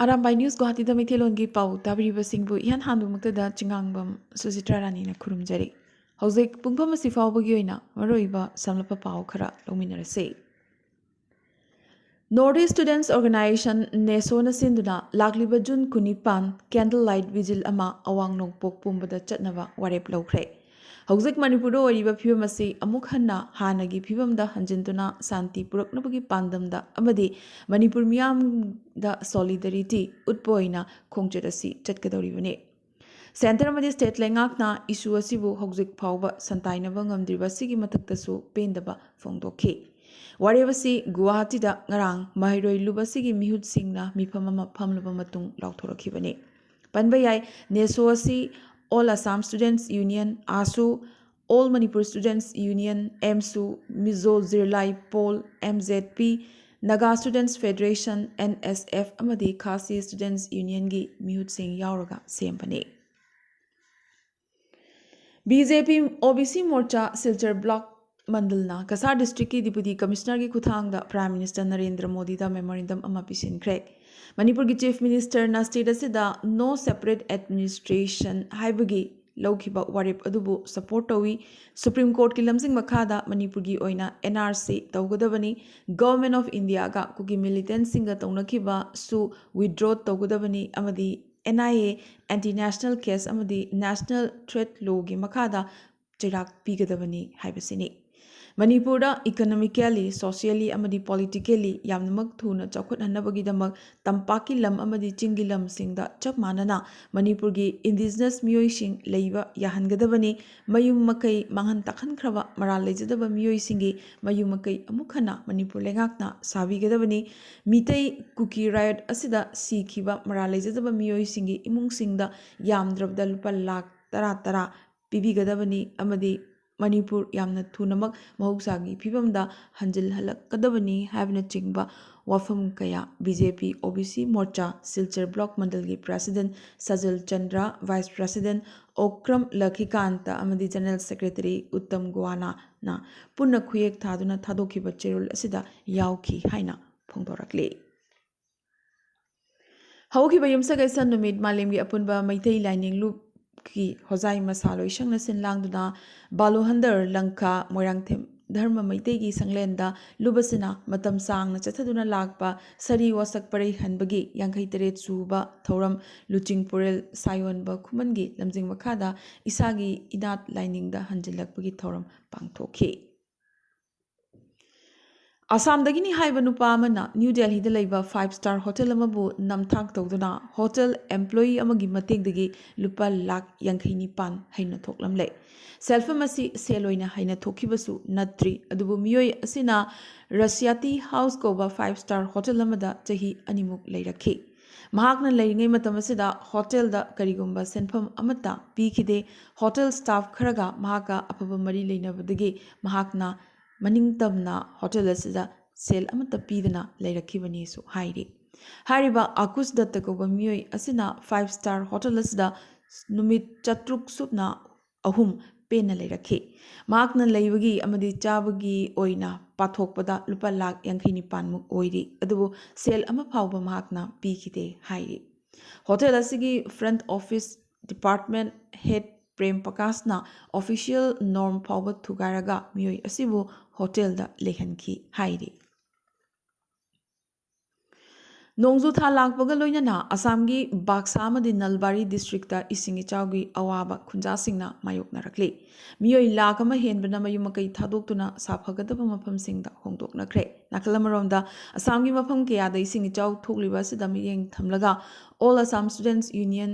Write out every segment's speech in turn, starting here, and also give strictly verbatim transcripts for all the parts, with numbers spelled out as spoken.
Arambai news ꯒꯨꯋꯥꯍꯥꯇꯤꯗ ꯃꯩꯇꯩꯂꯣꯟꯒꯤ ꯄꯥꯎ ꯇꯥꯕꯤꯔꯤꯕꯁꯤꯡꯕꯨ ꯏꯍꯥꯟ ꯍꯥꯟꯕꯃꯛꯇꯗ ꯆꯤꯉꯥꯡꯕꯝ ꯁꯨꯖꯤꯇ꯭ꯔꯥ ꯔꯥꯅꯤꯅ ꯈꯨꯔꯨꯝꯖꯔꯤ꯫ ꯍꯧꯖꯤꯛ ꯄꯨꯡꯐꯝ ꯑꯁꯤ ꯐꯥꯎꯕꯒꯤ ꯑꯣꯏꯅ ꯃꯔꯨꯑꯣꯏꯕ ꯁꯝꯂꯞꯄ ꯄꯥꯎ ꯈꯔ ꯂꯧꯃꯤꯟꯅꯔꯁꯤ꯫ North East Students Organization, ꯅꯦꯁꯣꯅ ꯁꯤꯟꯗꯨꯅ ꯂꯥꯛꯂꯤꯕ ꯖꯨꯟ ꯀꯨꯟꯅꯤꯄꯥꯟ candle light vigil ꯑꯃ ꯑꯋꯥꯡ ꯅꯣꯡꯄꯣꯛ ꯄꯨꯝꯕꯗ ꯆꯠꯅꯕ ꯋꯥꯔꯦꯞ ꯂꯧꯈ꯭ꯔꯦ꯫ ꯍꯧꯖꯤꯛ ꯃꯅꯤꯄꯨꯔꯗ ꯑꯣꯏꯔꯤꯕ ꯐꯤꯕꯝ ꯑꯁꯤ ꯑꯃꯨꯛ ꯍꯟꯅ ꯍꯥꯟꯅꯒꯤ ꯐꯤꯕꯝꯗ ꯍꯟꯖꯤꯟꯗꯨꯅ ꯁꯥꯟꯇꯤ ꯄꯨꯔꯛꯅꯕꯒꯤ ꯄꯥꯟꯗꯝꯗ ꯑꯃꯗꯤ ꯃꯅꯤꯄꯨꯔ ꯃꯤꯌꯥꯝꯗ solidarity ꯎꯠꯄ ꯑꯣꯏꯅ ꯈꯣꯡꯆꯠ ꯑꯁꯤ ꯆꯠꯀꯗꯧꯔꯤꯕꯅꯤ꯫ ꯁꯦꯟꯇꯔ ꯑꯃꯗꯤ ꯁ꯭ꯇꯦꯠ ꯂꯩꯉꯥꯛꯅ ꯏꯁꯨ ꯑꯁꯤꯕꯨ ꯍꯧꯖꯤꯛ ꯐꯥꯎꯕ ꯁꯟꯇꯥꯏꯅꯕ ꯉꯝꯗ꯭ꯔꯤꯕ ꯑꯁꯤꯒꯤ ꯃꯊꯛꯇꯁꯨ ꯄꯦꯟꯗꯕ ꯐꯣꯡꯗꯣꯛꯈꯤ꯫ ꯋꯥꯔꯦꯞ ꯑꯁꯤ ꯒꯨꯋꯥꯍꯥꯇꯤꯗ ꯉꯔꯥꯡ ꯃꯍꯩꯔꯣꯏ ꯂꯨꯞ ꯑꯁꯤꯒꯤ ꯃꯤꯍꯨꯠꯁꯤꯡꯅ ꯃꯤꯐꯝ ꯑꯃ ꯐꯝꯂꯕ ꯃꯇꯨꯡ ꯂꯥꯎꯊꯣꯔꯛꯈꯤꯕꯅꯤ꯫ ꯄꯟꯕ ꯌꯥꯏ, ꯅꯦꯁꯣ ꯑꯁꯤ All Assam Students Union, AASU, All Manipur Students Union, AMSU, Mizo Zirlai Pawl, MZP, Naga Students Federation, NSF, ꯑꯃꯗꯤ Khasi Students Unionꯒꯤ ꯃꯤꯍꯨꯠꯁꯤꯡ ꯌꯥꯎꯔꯒ ꯁꯦꯝꯕꯅꯤ꯫ BJP OBC Morcha Silchar Block ꯃꯟꯗꯜꯅ Cachar ꯗꯤꯁꯇ꯭ꯔꯤꯛꯀꯤ Deputy Commissionerꯒꯤ ꯈꯨꯠꯊꯥꯡꯗ Prime Minister ꯅꯔꯦꯟꯗ꯭ꯔ ꯃꯣꯗꯤꯗ memorandum ꯑꯃ ꯄꯤꯁꯤꯟꯈ꯭ꯔꯦ꯫ ꯃꯅꯤꯄꯨꯔꯒꯤ Chief Ministerꯅ state ꯑꯁꯤꯗ No Separate Administration ꯍꯥꯏꯕꯒꯤ ꯂꯧꯈꯤꯕ ꯋꯥꯔꯦꯞ ꯑꯗꯨꯕꯨ support ꯇꯧꯏ꯫ Supreme Courtꯀꯤ ꯂꯝꯖꯤꯡ ꯃꯈꯥꯗ ꯃꯅꯤꯄꯨꯔꯒꯤ ꯑꯣꯏꯅ NRC ꯇꯧꯒꯗꯕꯅꯤ꯫ Government of Indiaꯒ ꯀꯨꯀꯤ militantꯁꯤꯡꯒ ꯇꯧꯅꯈꯤꯕꯁꯨ withdraw ꯇꯧꯒꯗꯕꯅꯤ ꯑꯃꯗꯤ NIA anti national case ꯑꯃꯗꯤ national threat lawꯒꯤ ꯃꯈꯥꯗ ꯆꯩꯔꯥꯛ ꯄꯤꯒꯗꯕꯅꯤ ꯍꯥꯏꯕꯁꯤꯅꯤ꯫ ꯃꯅꯤꯄꯨꯔꯗ economically, socially ꯑꯃꯗꯤ politically ꯌꯥꯝꯅꯃꯛ ꯊꯨꯅ ꯆꯥꯎꯈꯠꯍꯟꯅꯕꯒꯤꯗꯃꯛ ꯇꯝꯄꯥꯛꯀꯤ ꯂꯝ ꯑꯃꯗꯤ ꯆꯤꯡꯒꯤ ꯂꯝꯁꯤꯡꯗ ꯆꯞ ꯃꯥꯟꯅꯅ ꯃꯅꯤꯄꯨꯔꯒꯤ indigenous ꯃꯤꯑꯣꯏꯁꯤꯡ ꯂꯩꯕ ꯌꯥꯍꯟꯒꯗꯕꯅꯤ꯫ ꯃꯌꯨꯝ ꯃꯀꯩ ꯃꯥꯡꯍꯟ ꯇꯥꯛꯍꯟꯈ꯭ꯔꯕ ꯃꯔꯥꯜ ꯂꯩꯖꯗꯕ ꯃꯤꯑꯣꯏꯁꯤꯡꯒꯤ ꯃꯌꯨꯝ ꯃꯀꯩ ꯑꯃꯨꯛ ꯍꯟꯅ ꯃꯅꯤꯄꯨꯔ ꯂꯩꯉꯥꯛꯅ ꯁꯥꯕꯤꯒꯗꯕꯅꯤ꯫ ꯃꯤꯇꯩ ꯀꯨꯀꯤ riot ꯑꯁꯤꯗ ꯁꯤꯈꯤꯕ ꯃꯔꯥꯜ ꯂꯩꯖꯗꯕ ꯃꯤꯑꯣꯏꯁꯤꯡꯒꯤ ꯏꯃꯨꯡꯁꯤꯡꯗ ꯌꯥꯝꯗ꯭ꯔꯕꯗ ꯂꯨꯄꯥ ꯂꯥꯈ ꯇꯔꯥ ꯇꯔꯥ ꯄꯤꯕꯤꯒꯗꯕꯅꯤ ꯑꯃꯗꯤ ꯃꯅꯤꯄꯨꯔ ꯌꯥꯝꯅ ꯊꯨꯅꯃꯛ ꯃꯍꯧꯁꯥꯒꯤ ꯐꯤꯕꯝꯗ ꯍꯟꯖꯤꯜꯍꯜꯂꯛꯀꯗꯕꯅꯤ ꯍꯥꯏꯕꯅꯆꯤꯡꯕ ꯋꯥꯐꯝ ꯀꯌꯥ BJP OBC Morcha Silchar Block ꯃꯟꯗꯜꯒꯤ President ꯁꯖꯜ Chandra, Vice President Okram ꯂꯈꯤꯀꯥꯟꯇ ꯑꯃꯗꯤ General Secretary ꯎꯠꯇꯝ ꯒꯣꯋꯥꯅꯥꯅ ꯄꯨꯟꯅ ꯈꯨꯌꯦꯛ ꯊꯥꯗꯨꯅ ꯊꯥꯗꯣꯛꯈꯤꯕ ꯆꯦꯔꯣꯜ ꯑꯁꯤꯗ ꯌꯥꯎꯈꯤ ꯍꯥꯏꯅ ꯐꯣꯡꯗꯣꯔꯛꯂꯤ꯫ ꯍꯧꯈꯤꯕ ꯌꯨꯝꯁꯀꯩꯁ ꯅꯨꯃꯤꯠ ꯃꯥꯂꯦꯝꯒꯤ ꯑꯄꯨꯟꯕ ꯃꯩꯇꯩ ꯂꯥꯏꯅꯤꯡ ꯂꯨꯞꯀꯤ ꯍꯣꯖꯥꯏ ꯃꯁꯥ ꯂꯣꯏꯁꯪꯅ ꯁꯤꯟ ꯂꯥꯡꯗꯨꯅ ꯕꯥꯂꯨꯍꯟꯗꯔ ꯂꯪꯈꯥ ꯃꯣꯏꯔꯥꯡꯊꯦꯝ ꯙꯔꯃ ꯃꯩꯇꯩꯒꯤ ꯁꯪꯂꯦꯟꯗ ꯂꯨꯞ ꯑꯁꯤꯅ ꯃꯇꯝ ꯁꯥꯡꯅ ꯆꯠꯊꯗꯨꯅ ꯂꯥꯛꯄ ꯁꯥꯔꯤ ꯋꯥꯁꯛ ꯄꯔꯩ ꯍꯟꯕꯒꯤ ꯌꯥꯡꯈꯩ ꯇꯔꯦꯠ ꯁꯨꯕ ꯊꯧꯔꯝ ꯂꯨꯆꯤꯡꯄꯨꯔꯦꯜ ꯁꯥꯌꯣꯟꯕ ꯈꯨꯃꯟꯒꯤ ꯂꯝꯖꯤꯡ ꯃꯈꯥꯗ ꯏꯁꯥꯒꯤ ꯏꯅꯥꯠ ꯂꯥꯏꯅꯤꯡꯗ ꯍꯟꯖꯤꯜꯂꯛꯄꯒꯤ ꯊꯧꯔꯝ ꯄꯥꯡꯊꯣꯛꯈꯤ꯫ ꯑꯁꯥꯝꯗꯒꯤꯅꯤ ꯍꯥꯏꯕ ꯅꯨꯄꯥ ꯑꯃꯅ ꯅ꯭ꯌꯨ ꯗꯦꯜꯍꯤꯗ ꯂꯩꯕ five star hotel ꯑꯃꯕꯨ ꯅꯝꯊꯥꯛ ꯇꯧꯗꯨꯅ hotel employee ꯑꯃꯒꯤ ꯃꯇꯦꯡꯗꯒꯤ ꯂꯨꯄꯥ ꯂꯥꯈ ꯌꯥꯡꯈꯩ ꯅꯤꯄꯥꯟ ꯍꯩꯅ ꯊꯣꯛꯂꯝꯂꯦ꯫ ꯁꯦꯜꯐꯝ ꯑꯁꯤ ꯁꯦꯜ ꯑꯣꯏꯅ ꯍꯩꯅ ꯊꯣꯛꯈꯤꯕꯁꯨ ꯅꯠꯇ꯭ꯔꯤ, ꯑꯗꯨꯕꯨ ꯃꯤꯑꯣꯏ ꯑꯁꯤꯅ ꯔꯁꯤꯌꯥꯇꯤ ꯍꯥꯎꯁ ꯀꯧꯕ five star hotel ꯑꯃꯗ ꯆꯍꯤ ꯑꯅꯤꯃꯨꯛ ꯂꯩꯔꯛꯈꯤ꯫ ꯃꯍꯥꯛꯅ ꯂꯩꯔꯤꯉꯩ ꯃꯇꯝ ꯑꯁꯤꯗ hotelꯗ ꯀꯔꯤꯒꯨꯝꯕ ꯁꯦꯟꯐꯝ ꯑꯃꯠꯇ ꯄꯤꯈꯤꯗꯦ꯫ Hotel staff ꯈꯔꯒ ꯃꯍꯥꯛꯀ ꯑꯐꯕ ꯃꯔꯤ ꯂꯩꯅꯕꯗꯒꯤ ꯃꯍꯥꯛꯅ ꯃꯅꯤꯡ ꯇꯝꯅ hotel ꯑꯁꯤꯗ ꯁꯦꯜ ꯑꯃꯠꯇ ꯄꯤꯗꯅ ꯂꯩꯔꯛꯈꯤꯕꯅꯤꯁꯨ ꯍꯥꯏꯔꯤ꯫ ꯍꯥꯏꯔꯤꯕ ꯑꯀꯨꯁ ꯗꯠꯇ ꯀꯧꯕ ꯃꯤꯑꯣꯏ ꯑꯁꯤꯅ five star hotel ꯑꯁꯤꯗ ꯅꯨꯃꯤꯠ ꯆꯥꯇ꯭ꯔꯨꯛ ꯁꯨꯞꯅ ꯑꯍꯨꯝ ꯄꯦꯟꯅ ꯂꯩꯔꯛꯈꯤ꯫ ꯃꯍꯥꯛꯅ ꯂꯩꯕꯒꯤ ꯑꯃꯗꯤ ꯆꯥꯕꯒꯤ ꯑꯣꯏꯅ ꯄꯥꯊꯣꯛꯄꯗ ꯂꯨꯄꯥ ꯂꯥꯈ ꯌꯥꯡꯈꯩ ꯅꯤꯄꯥꯟꯃꯨꯛ ꯑꯣꯏꯔꯤ, ꯑꯗꯨꯕꯨ ꯁꯦꯜ ꯑꯃ ꯐꯥꯎꯕ ꯃꯍꯥꯛꯅ ꯄꯤꯈꯤꯗꯦ ꯍꯥꯏꯔꯤ꯫ Hotel ꯑꯁꯤꯒꯤ front office department head Prem ꯄ꯭ꯔꯀꯥꯁꯅ official norm ꯐꯥꯎꯕ ꯊꯨꯒꯥꯏꯔꯒ ꯃꯤꯑꯣꯏ ꯑꯁꯤꯕꯨ hotelꯗ ꯂꯩꯍꯟꯈꯤ ꯍꯥꯏꯔꯤ꯫ ꯅꯣꯡꯖꯨ ꯊꯥ ꯂꯥꯛꯄꯒ ꯂꯣꯏꯅꯅ ꯑꯁꯥꯝꯒꯤ ꯕꯥꯛꯁꯥ ꯑꯃꯗꯤ ꯅꯜꯕꯥꯔꯤ districtꯇ ꯏꯁꯤꯡ ꯏꯆꯥꯎꯒꯤ ꯑꯋꯥꯕ ꯈꯨꯟꯖꯥꯁꯤꯡꯅ ꯃꯥꯌꯣꯛꯅꯔꯛꯂꯤ꯫ ꯃꯤꯑꯣꯏ ꯂꯥꯈ ꯑꯃ ꯍꯦꯟꯕꯅ ꯃꯌꯨꯝ ꯃꯀꯩ ꯊꯥꯗꯣꯛꯇꯨꯅ ꯁꯥꯐꯒꯗꯕ ꯃꯐꯝꯁꯤꯡꯗ ꯍꯣꯡꯗꯣꯛꯅꯈ꯭ꯔꯦ꯫ ꯅꯥꯀꯜ ꯑꯃꯔꯣꯝꯗ, ꯑꯁꯥꯝꯒꯤ ꯃꯐꯝ ꯀꯌꯥꯗ ꯏꯁꯤꯡ ꯏꯆꯥꯎ ꯊꯣꯛꯂꯤꯕ ꯑꯁꯤꯗ ꯃꯤꯠꯌꯦꯡ ꯊꯝꯂꯒ All Assam Students Union,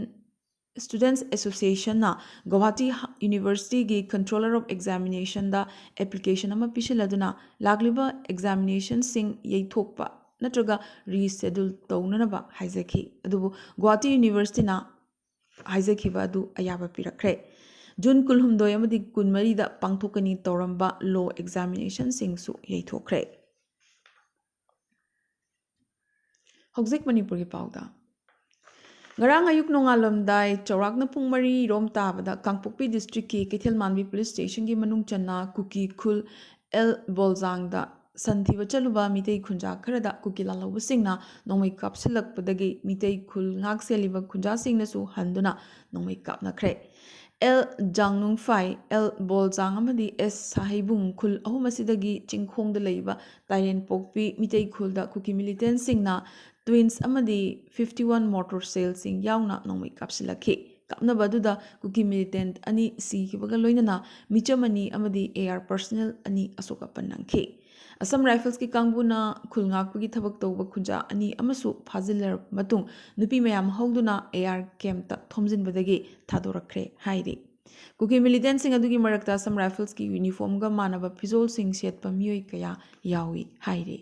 Students Associationꯅ Guwahati Universityꯒꯤ Controller of Examinationꯗ application ꯑꯃ ꯄꯤꯁꯤꯜꯂꯗꯨꯅ ꯂꯥꯛꯂꯤꯕ examinationꯁꯤꯡ ꯌꯩꯊꯣꯛꯄ ꯅꯠꯇ꯭ꯔꯒ reschedule ꯇꯧꯅꯅꯕ ꯍꯥꯏꯖꯈꯤ꯫ ꯑꯗꯨꯕꯨ ꯒꯨꯋꯥꯍꯥꯇꯤ Universityꯅ ꯍꯥꯏꯖꯈꯤꯕ ꯑꯗꯨ ꯑꯌꯥꯕ ꯄꯤꯔꯛꯈ꯭ꯔꯦ꯫ ꯖꯨꯟ ꯀꯨꯟꯍꯨꯝꯗꯣꯏ ꯑꯃꯗꯤ ꯀꯨꯟꯃꯔꯤꯗ ꯄꯥꯡꯊꯣꯛꯀꯅꯤ ꯇꯧꯔꯝꯕ law examinationꯁꯤꯡꯁꯨ ꯌꯩꯊꯣꯛꯈ꯭ꯔꯦ꯫ ꯍꯧꯖꯤꯛ ꯃꯅꯤꯄꯨꯔꯒꯤ ꯄꯥꯎꯗ꯫ ꯉꯔꯥꯡ ꯑꯌꯨꯛ ꯅꯣꯡꯉꯥꯜꯂꯝꯗꯥꯏ ꯆꯥꯎꯔꯥꯛꯅ ꯄꯨꯡ ꯃꯔꯤ ꯔꯣꯝ ꯇꯥꯕꯗ ꯀꯥꯡꯄꯣꯛꯄꯤ districtꯀꯤ ꯀꯩꯊꯦꯜ ꯃꯥꯟꯕꯤ police stationꯒꯤ ꯃꯅꯨꯡ ꯆꯟꯅ ꯀꯨꯀꯤ ꯈꯨꯜ ꯑꯦꯜ ꯕꯣꯜꯖꯥꯡꯗ ꯁꯟ ꯊꯤꯕ ꯆꯠꯂꯨꯕ ꯃꯤꯇꯩ ꯈꯨꯟꯖꯥ ꯈꯔꯗ ꯀꯨꯀꯤ ꯂꯥꯜꯍꯧꯕꯁꯤꯡꯅ ꯅꯣꯡꯃꯩ ꯀꯥꯞꯁꯤꯜꯂꯛꯄꯗꯒꯤ ꯃꯤꯇꯩ ꯈꯨꯜ ꯉꯥꯛ ꯁꯦꯜꯂꯤꯕ ꯈꯨꯟꯖꯥꯁꯤꯡꯅꯁꯨ ꯍꯟꯗꯨꯅ ꯅꯣꯡꯃꯩ ꯀꯥꯞꯅꯈ꯭ꯔꯦ꯫ ꯑꯦꯜ ꯖꯥꯡꯅꯨꯡꯐꯥꯏ, ꯑꯦꯜ ꯕꯣꯜꯖꯥꯡ ꯑꯃꯗꯤ ꯑꯦꯁ ꯁꯥꯍꯩꯕꯨꯡ ꯈꯨꯜ ꯑꯍꯨꯝ ꯑꯁꯤꯗꯒꯤ ꯆꯤꯡꯈꯣꯡꯗ ꯂꯩꯕ ꯇꯥꯏꯔꯦꯟꯄꯣꯛꯄꯤ ꯃꯤꯇꯩ ꯈꯨꯜꯗ ꯀꯨꯀꯤ ꯃꯤꯂꯤꯇꯦꯟꯁꯤꯡꯅ ꯇ꯭ꯋꯤꯟꯁ ꯑꯃꯗꯤ ꯐꯤꯐꯇꯤ ꯋꯥꯟ ꯃꯣꯔꯇꯔ ꯁꯦꯜꯁꯤꯡ ꯌꯥꯎꯅ ꯅꯣꯡꯃꯩ ꯀꯥꯞꯁꯤꯜꯂꯛꯈꯤ꯫ ꯀꯥꯞꯅꯕ ꯑꯗꯨꯗ ꯀꯨꯀꯤ ꯃꯤꯂꯤꯇꯦꯟꯠ ꯑꯅꯤ ꯁꯤꯈꯤꯕꯒ ꯂꯣꯏꯅꯅ ꯃꯤꯆꯝ ꯑꯅꯤ ꯑꯃꯗꯤ ꯑꯦ ꯑꯥꯔ ꯄꯔꯁꯅꯦꯜ ꯑꯅꯤ ꯑꯁꯣꯛ ꯑꯄꯟ ꯅꯪꯈꯤ꯫ ꯑꯁꯝ ꯔꯥꯏꯐꯜꯁꯀꯤ ꯀꯥꯡꯕꯨꯅ ꯈꯨꯜ ꯉꯥꯛꯄꯒꯤ ꯊꯕꯛ ꯇꯧꯕ ꯈꯨꯟꯖꯥ ꯑꯅꯤ ꯑꯃꯁꯨ ꯐꯥꯖꯤꯜꯂꯔꯕ ꯃꯇꯨꯡ ꯅꯨꯄꯤ ꯃꯌꯥꯝ ꯍꯧꯗꯨꯅ ꯑꯦ ꯑꯥꯔ ꯀꯦꯝꯞꯇ ꯊꯣꯝꯖꯤꯟꯕꯗꯒꯤ ꯊꯥꯗꯣꯔꯛꯈ꯭ꯔꯦ ꯍꯥꯏꯔꯤ꯫ ꯀꯨꯀꯤ ꯃꯤꯂꯤꯇꯦꯟꯁꯤꯡ ꯑꯗꯨꯒꯤ ꯃꯔꯛꯇ ꯑꯁꯝ ꯔꯥꯏꯐꯜꯁꯀꯤ ꯌꯨꯅꯤꯐꯣꯔꯝꯒ ꯃꯥꯟꯅꯕ ꯐꯤꯖꯣꯜꯁꯤꯡ ꯁꯦꯠꯄ ꯃꯤꯑꯣꯏ ꯀꯌꯥ ꯌꯥꯎꯏ ꯍꯥꯏꯔꯤ꯫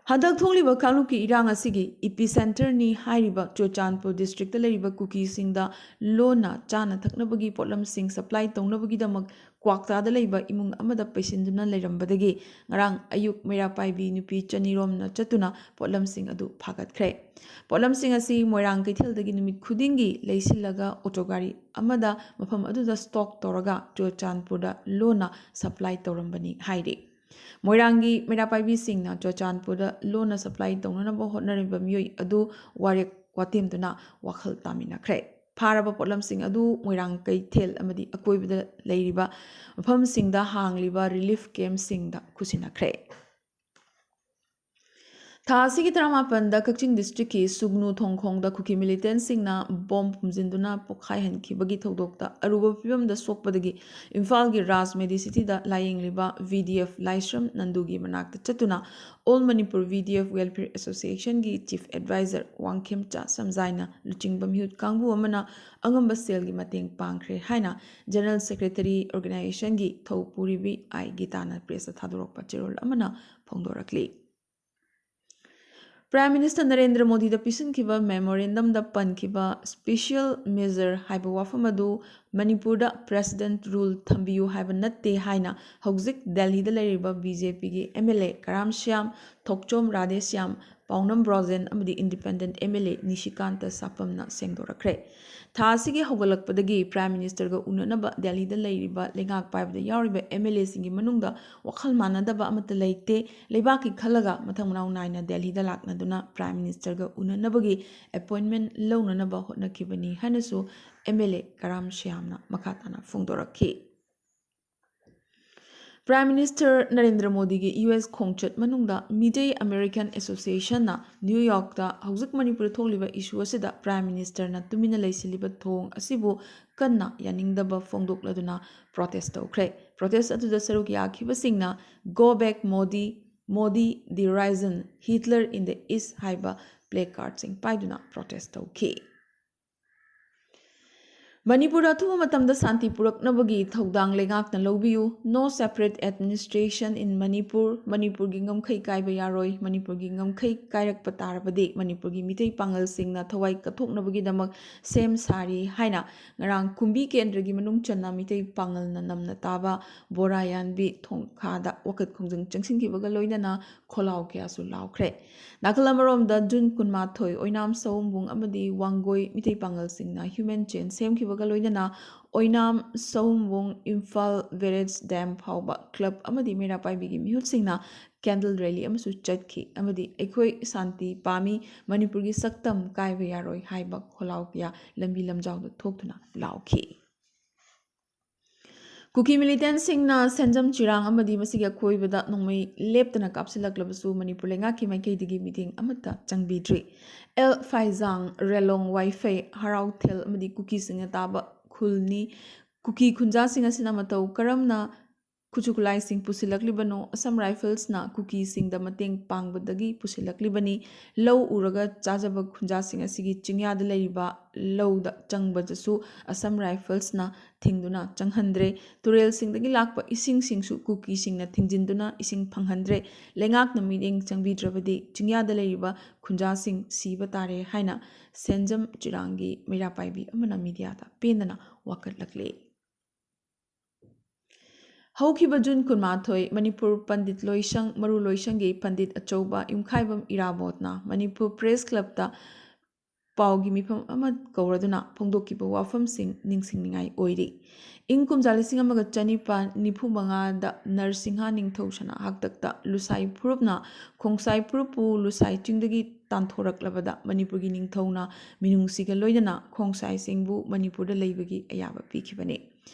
ꯍꯟꯗꯛ ꯊꯣꯛꯂꯤꯕ ꯀꯥꯡꯂꯨꯞꯀꯤ ꯏꯔꯥꯡ ꯑꯁꯤꯒꯤ ꯏꯄꯤ ꯁꯦꯟꯇꯔꯅꯤ ꯍꯥꯏꯔꯤꯕ ꯆꯨꯔꯆꯥꯟꯄꯨꯔ ꯗꯤꯁꯇ꯭ꯔꯤꯛꯇ ꯂꯩꯔꯤꯕ ꯀꯨꯀꯤꯁꯤꯡꯗ ꯂꯣꯟꯅ ꯆꯥꯅ ꯊꯛꯅꯕꯒꯤ ꯄꯣꯠꯂꯝꯁꯤꯡ ꯁꯄ꯭ꯂꯥꯏ ꯇꯧꯅꯕꯒꯤꯗꯃꯛ ꯀ꯭ꯋꯥꯛꯇꯥꯗ ꯂꯩꯕ ꯏꯃꯨꯡ ꯑꯃꯗ ꯄꯩꯁꯤꯟꯗꯨꯅ ꯂꯩꯔꯝꯕꯗꯒꯤ ꯉꯔꯥꯡ ꯑꯌꯨꯛ ꯃꯩꯔꯥ ꯄꯥꯏꯕꯤ ꯅꯨꯄꯤ ꯆꯅꯤꯔꯣꯝꯅ ꯆꯠꯇꯨꯅ ꯄꯣꯠꯂꯝꯁꯤꯡ ꯑꯗꯨ ꯐꯥꯒꯠꯈ꯭ꯔꯦ꯫ ꯄꯣꯠꯂꯝꯁꯤꯡ ꯑꯁꯤ ꯃꯣꯏꯔꯥꯡ ꯀꯩꯊꯦꯜꯗꯒꯤ ꯅꯨꯃꯤꯠ ꯈꯨꯗꯤꯡꯒꯤ ꯂꯩꯁꯤꯜꯂꯒ ꯑꯣꯇꯣ ꯒꯥꯔꯤ ꯑꯃꯗ ꯃꯐꯝ ꯑꯗꯨꯗ ꯁ꯭ꯇꯣꯛ ꯇꯧꯔꯒ ꯆꯨꯔꯆꯥꯟꯄꯨꯔꯗ ꯂꯣꯟꯅ ꯁꯄ꯭ꯂꯥꯏ ꯇꯧꯔꯝꯕꯅꯤ ꯍꯥꯏꯔꯤ꯫ ꯃꯣꯏꯔꯥꯡꯒꯤ ꯃꯩꯔꯥ ꯄꯥꯏꯕꯤꯁꯤꯡꯅ ꯆꯨꯔꯆꯥꯟꯄꯨꯔꯗ ꯂꯣꯟꯅ ꯁꯄ꯭ꯂꯥꯏ ꯇꯧꯅꯅꯕ ꯍꯣꯠꯅꯔꯤꯕ ꯃꯤꯑꯣꯏ ꯑꯗꯨ ꯋꯥꯔꯦꯞ ꯋꯥꯇꯦꯝꯗꯨꯅ ꯋꯥꯈꯜ ꯇꯥꯃꯤꯟꯅꯈ꯭ꯔꯦ꯫ ꯐꯥꯔꯕ ꯄꯣꯠꯂꯝꯁꯤꯡ ꯑꯗꯨ ꯃꯣꯏꯔꯥꯡ ꯀꯩꯊꯦꯜ ꯑꯃꯗꯤ ꯑꯀꯣꯏꯕꯗ ꯂꯩꯔꯤꯕ ꯃꯐꯝꯁꯤꯡꯗ ꯍꯥꯡꯂꯤꯕ ꯔꯤꯂꯤꯐ ꯀꯦꯝꯞꯁꯤꯡꯗ ꯈꯨꯠꯁꯤꯟꯅꯈ꯭ꯔꯦ꯫ ꯊꯥ ꯑꯁꯤꯒꯤ ꯇꯔꯥꯃꯥꯄꯟꯗ ꯀꯛꯆꯤꯡ ꯗꯤꯁꯇ꯭ꯔꯤꯛꯀꯤ ꯁꯨꯒꯅꯨ ꯊꯣꯡꯈꯣꯡꯗ ꯀꯨꯀꯤ ꯃꯤꯂꯤꯇꯦꯟꯁꯤꯡꯅ ꯕꯣꯝ ꯐꯨꯝꯖꯤꯟꯗꯨꯅ ꯄꯣꯈꯥꯏꯍꯟꯈꯤꯕꯒꯤ ꯊꯧꯗꯣꯛꯇ ꯑꯔꯨꯕ ꯐꯤꯕꯝꯗ ꯁꯣꯛꯄꯗꯒꯤ ꯏꯝꯐꯥꯜꯒꯤ ꯔꯥꯖ ꯃꯦꯗꯤꯁꯤꯇꯤꯗ ꯂꯥꯌꯦꯡꯂꯤꯕ ꯚꯤ ꯗꯤ ꯑꯦꯐ ꯂꯥꯏꯁ꯭ꯔꯝ ꯅꯟꯗꯨꯒꯤ ꯃꯅꯥꯛꯇ ꯆꯠꯇꯨꯅ All Manipur V D F Welfare Association ꯒꯤ ꯆꯤꯐ ꯑꯦꯗꯚꯥꯏꯖꯔ ꯋꯥꯡꯈꯦꯝꯆꯥ ꯁꯝꯖꯥꯏꯅ ꯂꯨꯆꯤꯡꯕ ꯃꯤꯍꯨꯠ ꯀꯥꯡꯕꯨ ꯑꯃꯅ ꯑꯉꯝꯕ ꯁꯦꯜꯒꯤ ꯃꯇꯦꯡ ꯄꯥꯡꯈ꯭ꯔꯦ ꯍꯥꯏꯅ ꯖꯦꯅꯔꯦꯜ ꯁꯦꯀ꯭ꯔꯦꯇꯔꯤ ꯑꯣꯔꯒꯅꯥꯏꯖꯦꯁꯟꯒꯤ ꯊꯧꯄꯨꯔꯤꯕꯤ ꯑꯥꯏ ꯒꯤꯇꯥꯅ ꯄ꯭ꯔꯦꯁꯇ ꯊꯥꯗꯣꯔꯛꯄ ꯆꯦꯔꯣꯜ ꯑꯃꯅ ꯐꯣꯡꯗꯣꯔꯛꯂꯤ꯫ ꯄ꯭ꯔꯥꯏꯝ ꯃꯤꯅꯤꯁꯇꯔ ꯅꯔꯦꯟꯗ꯭ꯔ ꯃꯣꯗꯤꯗ ꯄꯤꯁꯤꯟꯈꯤꯕ ꯃꯦꯃꯣꯔꯦꯟꯗꯝꯗ ꯄꯟꯈꯤꯕ ꯁ꯭ꯄꯦꯁꯤꯌꯦꯜ ꯃꯦꯖꯔ ꯍꯥꯏꯕ ꯋꯥꯐꯝ ꯑꯗꯨ ꯃꯅꯤꯄꯨꯔꯗ ꯄ꯭ꯔꯦꯁꯤꯗꯦꯟꯠ ꯔꯨꯜ ꯊꯝꯕꯤꯌꯨ ꯍꯥꯏꯕ ꯅꯠꯇꯦ ꯍꯥꯏꯅ ꯍꯧꯖꯤꯛ ꯗꯦꯜꯂꯤꯗ ꯂꯩꯔꯤꯕ ꯕꯤ ꯖꯦ ꯄꯤꯒꯤ ꯑꯦꯝ ꯑꯦꯜ ꯑꯦ ꯀꯔꯥꯝ ꯁ꯭ꯌꯥꯝ ꯊꯣꯛꯆꯣꯝ ꯔꯥꯙꯦꯁ꯭ꯌꯥꯝ, ꯄꯥꯎꯅꯝ ꯕ꯭ꯔꯣꯖꯦꯟ ꯑꯃꯗꯤ ꯏꯟꯗꯤꯄꯦꯟꯗꯦꯟꯠ ꯑꯦꯝ ꯑꯦꯜ ꯑꯦ ꯅꯤꯁꯤꯀꯥꯟꯇ ꯁꯥꯄꯝꯅ ꯁꯦꯡꯗꯣꯔꯛꯈ꯭ꯔꯦ꯫ ꯊꯥ ꯑꯁꯤꯒꯤ ꯍꯧꯒꯠꯂꯛꯄꯗꯒꯤ ꯄ꯭ꯔꯥꯏꯝ ꯃꯤꯅꯤꯁꯇꯔꯒ ꯎꯅꯅꯕ ꯗꯦꯜꯍꯤꯗ ꯂꯩꯔꯤꯕ ꯂꯩꯉꯥꯛ ꯄꯥꯏꯕꯗ ꯌꯥꯎꯔꯤꯕ ꯑꯦꯝ ꯑꯦꯜ ꯑꯦꯁꯤꯡꯒꯤ ꯃꯅꯨꯡꯗ ꯋꯥꯈꯜ ꯃꯥꯟꯅꯗꯕ ꯑꯃꯠꯇ ꯂꯩꯇꯦ꯫ ꯂꯩꯕꯥꯛꯀꯤ ꯈꯜꯂꯒ ꯃꯊꯪ ꯃꯅꯥꯎ ꯅꯥꯏꯅ ꯗꯦꯜꯍꯤꯗ ꯂꯥꯛꯅꯗꯨꯅ ꯄ꯭ꯔꯥꯏꯝ ꯃꯤꯅꯤꯁꯇꯔꯒ ꯎꯅꯅꯕꯒꯤ ꯑꯦꯄꯣꯏꯟꯃꯦꯟꯠ ꯂꯧꯅꯅꯕ ꯍꯣꯠꯅꯈꯤꯕꯅꯤ ꯍꯥꯏꯅꯁꯨ ꯑꯦꯝ ꯑꯦꯜ ꯑꯦ ꯀꯔꯥꯝ ꯁ꯭ꯌꯥꯝꯅ ꯃꯈꯥ ꯇꯥꯅ ꯐꯣꯡꯗꯣꯔꯛꯈꯤ꯫ ꯄ꯭ꯔꯥꯏꯝ ꯃꯤꯅꯤꯁꯇꯔ ꯅꯔꯦꯟꯗ꯭ꯔ ꯃꯣꯗꯤꯒꯤ ꯌꯨ ꯑꯦꯁ ꯈꯣꯡꯆꯠ ꯃꯅꯨꯡꯗ ꯃꯤꯇꯩ ꯑꯃꯦꯔꯤꯀꯟ ꯑꯦꯁꯣꯁꯤꯌꯦꯁꯟꯅ ꯅ꯭ꯌꯨ ꯌꯣꯔꯛꯇ ꯍꯧꯖꯤꯛ ꯃꯅꯤꯄꯨꯔꯗ ꯊꯣꯛꯂꯤꯕ ꯏꯁꯨ ꯑꯁꯤꯗ ꯄ꯭ꯔꯥꯏꯝ ꯃꯤꯅꯤꯁꯇꯔꯅ ꯇꯨꯃꯤꯟꯅ ꯂꯩꯁꯤꯜꯂꯤꯕ ꯊꯧꯑꯣꯡ ꯑꯁꯤꯕꯨ ꯀꯟꯅ ꯌꯥꯅꯤꯡꯗꯕ ꯐꯣꯡꯗꯣꯛꯂꯗꯨꯅ ꯄ꯭ꯔꯣꯇꯦꯁ ꯇꯧꯈ꯭ꯔꯦ꯫ ꯄ꯭ꯔꯣꯇꯦꯁ ꯑꯗꯨꯗ ꯁꯔꯨꯛ ꯌꯥꯈꯤꯕꯁꯤꯡꯅ "Go back Modi, Modi the reason, Hitler in the East" ꯍꯥꯏꯕ ꯄ꯭ꯂꯦ ꯀꯥꯔꯠꯁꯤꯡ ꯄꯥꯏꯗꯨꯅ ꯄ꯭ꯔꯣꯇꯦꯁ ꯇꯧꯈꯤ꯫ ꯃꯅꯤꯄꯨꯔꯗ ꯑꯊꯨꯕ ꯃꯇꯝꯗ ꯁꯥꯟꯇꯤ ꯄꯨꯔꯛꯅꯕꯒꯤ ꯊꯧꯗꯥꯡ ꯂꯩꯉꯥꯛꯅ ꯂꯧꯕꯤꯌꯨ꯫ No separate administration in Manipur. ꯃꯅꯤꯄꯨꯔꯒꯤ ꯉꯝꯈꯩ ꯀꯥꯏꯕ ꯌꯥꯔꯣꯏ꯫ ꯃꯅꯤꯄꯨꯔꯒꯤ ꯉꯝꯈꯩ ꯀꯥꯏꯔꯛꯄ ꯇꯥꯔꯕꯗꯤ ꯃꯅꯤꯄꯨꯔꯒꯤ ꯃꯤꯇꯩ ꯄꯥꯉꯜꯁꯤꯡꯅ ꯊꯋꯥꯏ ꯀꯠꯊꯣꯛꯅꯕꯒꯤꯗꯃꯛ ꯁꯦꯝ ꯁꯥꯔꯤ ꯍꯥꯏꯅ ꯉꯔꯥꯡ ꯀꯨꯝꯕꯤ ꯀꯦꯟꯗ꯭ꯔꯒꯤ ꯃꯅꯨꯡ ꯆꯟꯅ ꯃꯤꯇꯩ ꯄꯥꯉꯜꯅ ꯅꯝꯅ ꯇꯥꯕ ꯕꯣꯔꯥ ꯌꯥꯟꯕꯤ ꯊꯣꯡꯈꯥꯗ ꯋꯥꯀꯠ ꯈꯣꯡꯖꯪ ꯆꯪꯁꯤꯟꯈꯤꯕꯒ ꯂꯣꯏꯅꯅ ꯈꯣꯜꯂꯥꯎ ꯀꯌꯥꯁꯨ ꯂꯥꯎꯈ꯭ꯔꯦ꯫ ꯅꯥꯀꯜ ꯑꯃꯔꯣꯝꯗ ꯖꯨꯟ ꯀꯨꯟꯃꯥꯊꯣꯏ ꯑꯣꯏꯅꯥꯝ ꯁꯑꯣꯝꯕꯨꯡ ꯑꯃꯗꯤ ꯋꯥꯡꯒꯣꯏ ꯃꯤꯇꯩ ꯄꯥꯉꯜꯁꯤꯡꯅ ꯍ꯭ꯌꯨꯃꯦꯟ ꯆꯦꯟ ꯁꯦꯝꯈꯤꯕꯒ ꯂꯣꯏꯅꯅ ꯑꯣꯏꯅꯥꯝ ꯁꯑꯣꯝꯕꯨꯡ ꯏꯝꯐꯥꯜ ꯕꯦꯔꯦꯖ ꯗꯦꯝ ꯐꯥꯎꯕ ꯀ꯭ꯂꯕ ꯑꯃꯗꯤ ꯃꯩꯔꯥ ꯄꯥꯏꯕꯤꯒꯤ ꯃꯤꯍꯨꯠꯁꯤꯡꯅ ꯀꯦꯟꯗꯜ ꯔꯦꯂꯤ ꯑꯃꯁꯨ ꯆꯠꯈꯤ ꯑꯃꯗꯤ "ꯑꯩꯈꯣꯏ ꯁꯥꯟꯇꯤ ꯄꯥꯝꯃꯤ, ꯃꯅꯤꯄꯨꯔꯒꯤ ꯁꯛꯇꯝ ꯀꯥꯏꯕ ꯌꯥꯔꯣꯏ" ꯍꯥꯏꯕ ꯈꯣꯜꯂꯥꯎ ꯀꯌꯥ ꯂꯝꯕꯤ ꯂꯝꯖꯥꯎꯗ ꯊꯣꯛꯇꯨꯅ ꯂꯥꯎꯈꯤ꯫ ꯀꯨꯀꯤ ꯃꯤꯂꯤꯇꯦꯟꯠꯁꯤꯡꯅ ꯁꯦꯟꯖꯝ ꯆꯤꯔꯥꯡ ꯑꯃꯗꯤ ꯃꯁꯤꯒꯤ ꯑꯀꯣꯏꯕꯗ ꯅꯣꯡꯃꯩ ꯂꯦꯞꯇꯅ ꯀꯥꯞꯁꯤꯜꯂꯛꯂꯕꯁꯨ ꯃꯅꯤꯄꯨꯔ ꯂꯩꯉꯥꯛꯀꯤ ꯃꯥꯏꯀꯩꯗꯒꯤ ꯃꯤꯠꯌꯦꯡ ꯑꯃꯠꯇ ꯆꯪꯕꯤꯗ꯭ꯔꯤ꯫ ꯑꯦꯜ ꯐꯥꯏꯖꯥꯡ, ꯔꯦꯂꯣꯡ, ꯋꯥꯏꯐꯩ, ꯍꯔꯥꯎꯊꯦꯜ ꯑꯃꯗꯤ ꯀꯨꯀꯤꯁꯤꯡꯅ ꯇꯥꯕ ꯈꯨꯜꯅꯤ꯫ ꯀꯨꯀꯤ ꯈꯨꯟꯖꯥꯁꯤꯡ ꯑꯁꯤꯅ ꯃꯇꯧ ꯀꯔꯝꯅ ꯈꯨꯠꯁꯨ ꯈꯨꯠꯂꯥꯏꯁꯤꯡ ꯄꯨꯁꯤꯜꯂꯛꯂꯤꯕꯅꯣ? ꯑꯁꯝ ꯔꯥꯏꯐꯜꯁꯅ ꯀꯨꯀꯤꯁꯤꯡꯗ ꯃꯇꯦꯡ ꯄꯥꯡꯕꯗꯒꯤ ꯄꯨꯁꯤꯜꯂꯛꯂꯤꯕꯅꯤ꯫ ꯂꯧ ꯎꯔꯒ ꯆꯥꯖꯕ ꯈꯨꯟꯖꯥꯁꯤꯡ ꯑꯁꯤꯒꯤ ꯆꯤꯡꯌꯥꯗ ꯂꯩꯔꯤꯕ ꯂꯧꯗ ꯆꯪꯕꯗꯁꯨ ꯑꯁꯝ ꯔꯥꯏꯐꯜꯁꯅ ꯊꯤꯡꯗꯨꯅ ꯆꯪꯍꯟꯗ꯭ꯔꯦ꯫ ꯇꯨꯔꯦꯜꯁꯤꯡꯗꯒꯤ ꯂꯥꯛꯄ ꯏꯁꯤꯡꯁꯤꯡꯁꯨ ꯀꯨꯀꯤꯁꯤꯡꯅ ꯊꯤꯡꯖꯤꯟꯗꯨꯅ ꯏꯁꯤꯡ ꯐꯪꯍꯟꯗ꯭ꯔꯦ꯫ ꯂꯩꯉꯥꯛꯅ ꯃꯤꯠꯌꯦꯡ ꯆꯪꯕꯤꯗ꯭ꯔꯕꯗꯤ ꯆꯤꯡꯌꯥꯗ ꯂꯩꯔꯤꯕ ꯈꯨꯟꯖꯥꯁꯤꯡ ꯁꯤꯕ ꯇꯥꯔꯦ ꯍꯥꯏꯅ ꯁꯦꯟꯖꯝ ꯆꯤꯔꯥꯡꯒꯤ ꯃꯩꯔꯥ ꯄꯥꯏꯕꯤ ꯑꯃꯅ ꯃꯤꯗꯤꯌꯥꯗ ꯄꯦꯟꯗꯅ ꯋꯥꯀꯠꯂꯛꯂꯤ꯫ ꯍꯧꯈꯤꯕ ꯖꯨꯟ ꯀꯨꯟꯃꯥꯊꯣꯏ, ꯃꯅꯤꯄꯨꯔ ꯄꯟꯗꯤꯠ ꯂꯣꯏꯁꯪ, ꯃꯔꯨ ꯂꯣꯏꯁꯪꯒꯤ ꯄꯟꯗꯤꯠ ꯑꯆꯧꯕ ꯏꯝꯈꯥꯏꯕꯝ ꯏꯔꯥꯕꯣꯠꯅ ꯃꯅꯤꯄꯨꯔ ꯄ꯭ꯔꯦꯁ ꯀ꯭ꯂꯕꯇ ꯄꯥꯎꯒꯤ ꯃꯤꯐꯝ ꯑꯃ ꯀꯧꯔꯗꯨꯅ ꯐꯣꯡꯗꯣꯛꯈꯤꯕ ꯋꯥꯐꯝꯁꯤꯡ ꯅꯤꯡꯁꯤꯡꯅꯤꯡꯉꯥꯏ ꯑꯣꯏꯔꯤ꯫ ꯏꯪ ꯀꯨꯝꯖꯥ ꯂꯤꯁꯤꯡ ꯑꯃꯒ ꯆꯅꯤꯄꯥꯟ ꯅꯤꯐꯨ ꯃꯉꯥꯗ ꯅꯔꯁꯤꯡꯍꯥ ꯅꯤꯡꯊꯧ ꯁꯅꯥ ꯍꯥꯛꯇꯛꯇ ꯂꯨꯁꯥꯏ ꯐꯨꯔꯨꯞꯅ ꯈꯣꯡꯁꯥꯏ ꯐꯨꯔꯨꯞꯄꯨ ꯂꯨꯁꯥꯏ ꯆꯤꯡꯗꯒꯤ ꯇꯥꯟꯊꯣꯔꯛꯂꯕꯗ ꯃꯅꯤꯄꯨꯔꯒꯤ ꯅꯤꯡꯊꯧꯅ ꯃꯤꯅꯨꯡꯁꯤꯒ ꯂꯣꯏꯅꯅ ꯈꯣꯡꯁꯥꯏꯁꯤꯡꯕꯨ ꯃꯅꯤꯄꯨꯔꯗ ꯂꯩꯕꯒꯤ ꯑꯌꯥꯕ ꯄꯤꯈꯤꯕꯅꯤ꯫